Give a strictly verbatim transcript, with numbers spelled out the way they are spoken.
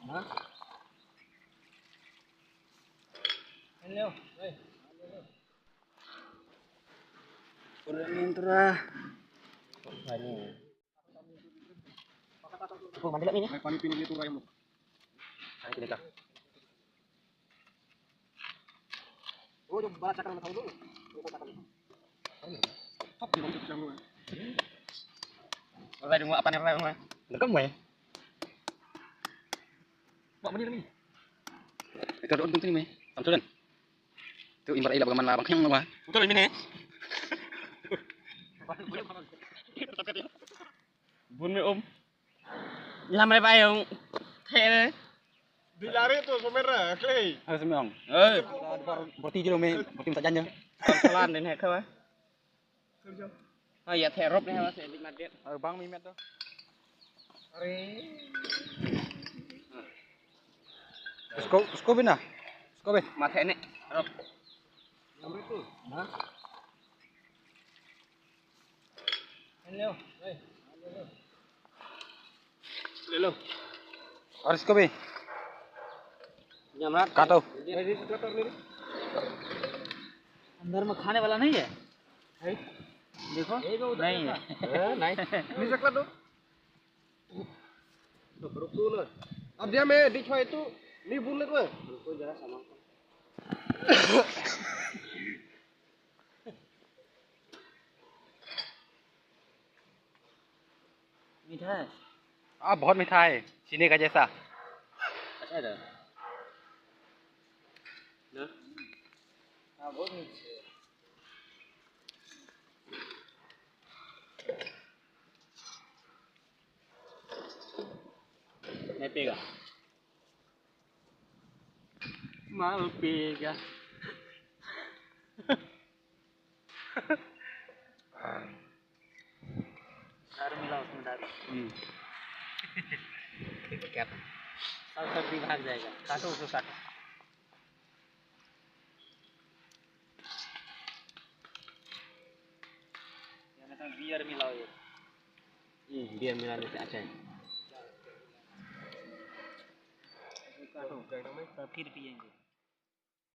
Hello. Hey. Kurang intro. Ini. Aku mandi lagi ni. Ay, pani pini itu rayong. Ay, tidak. Oh, jom baca kan tahu dulu. Hop, di bawah jam dua. Rai dong apa nih, rai dong. Rekam weh. Mak mandi lagi. Itu ada untung tu ni meh. Tamsulan. Tu imbar ila bagaimana abang yang apa? Betul ini ni. Bun me um. Lam re bayong. Thele. Di lari tu pemerah, Clay. Ayo semyong. Eh. Berarti jelo me, berarti masa janja. Pelan den hek khawa. Ha ya therop ne ha se dik madet. Ayo bang mi met tu. Are. Usko, usko bina. Usko be. Mathe ne. Rop. Yang itu. Hah? Hello. Hey. Hello. Aris ko bhi. Nyamrat. Kato. अंदर में खाने वाला नहीं है? है। देखो। नहीं है। नहीं। नहीं सकला तो। तो रुको ना। अब दिया मैं दिखवाए तो नहीं बोलने को। रुको जरा सामान। मीठा है। हाँ, बहुत मीठा है, चीनी का जैसा। अच्छा है दादा। ना? हाँ, बहुत मीठा है। नहीं पिएगा। माल पिएगा। दारू मिला उसमें, दारू। हम्म। ठीक है, क्या था? सब सर्दी भाग जाएगा। काटो उसको, काटो। या नहीं तो बियर मिलाओ ये। हम्म, बियर मिलाने से अच्छा है। काटो, तो फिर पिएंगे।